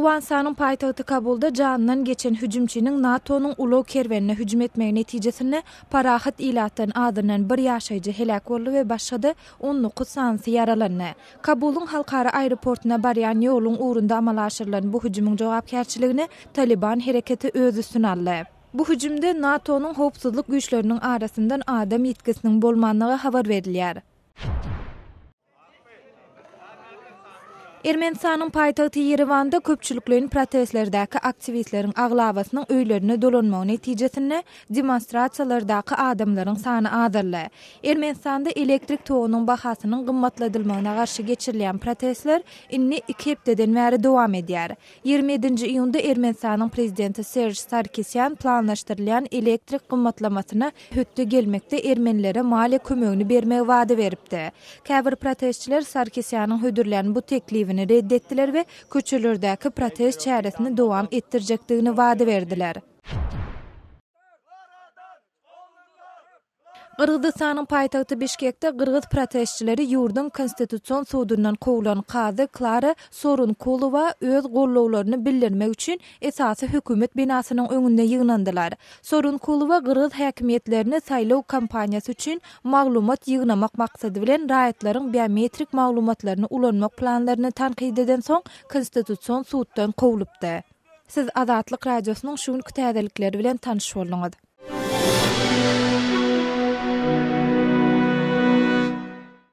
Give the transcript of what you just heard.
Owganystanyň paýtagty Kabulda janyndan geçen hüjümçiniň NATO-nyň ulag kerwenine hüjüm etmegi netijesinde parahat ilatdan azyndan bir ýaşaýjy heläk boldy we başga-da 19 sanysy ýaralandy. Kabulyň halkara aeroportuna barýan ýoluň ugrunda amala aşyrylan bu hüjümiň jogapkärçiligini Talyban hereketi öz üstüne aldy. Bu hüjümde NATO-nyň howpsuzlyk güýçleriniň arasyndan adam ýitgisiniň bolmandygy habar berilýär. Ermenistanyň paýtagty Ýerewanda köpçülikleýin protestlerdäki aktiwistleriň aglabasynyň öýlerine dolanmagy netijesinde demonstrasiýalardaky adamlaryň sany azaldy. Ermenistanda elektrik togunyň bahasynyň gymmatladylmagyna garşy geçirilýän protestler indi iki hepdeden bäri dowam edýär. 27-nji iýunda Ermenistanyň prezidenti Serž Sarkisýan planlaşdyrylýan elektrik gymmatlamasyna hötde gelmekde ermenilere maliýe kömegini bermegi wada beripdi. Käbir protestçiler Sarkisýanyň hödürlän bu teklibini red etdiler we köçelerdäki protest çäresini dowam etdirjekdigini wada berdiler. Gyrgyzystanyň paýtagty Bişkekde gyrgyz protestçileri ýurduň Konstitusion sudundan kowlan kazy Klara Sorunkulowa öz gollawlaryny bildirmek üçin esasy hökümet binasynyň öňünde ýygnandylar. Sorunkulowa gyrgyz häkimiýetlerini saýlaw kampaniýasy üçin maglumat ýygnamak maksady bilen raýatlaryň biometrik maglumatlaryny ulanmak planlaryny tankyt edensoň Konstitusion suddan kowlupdy. Siz Azatlyk Radiosynyň şu günki täzelikleri bilen tanyş bolduňyz.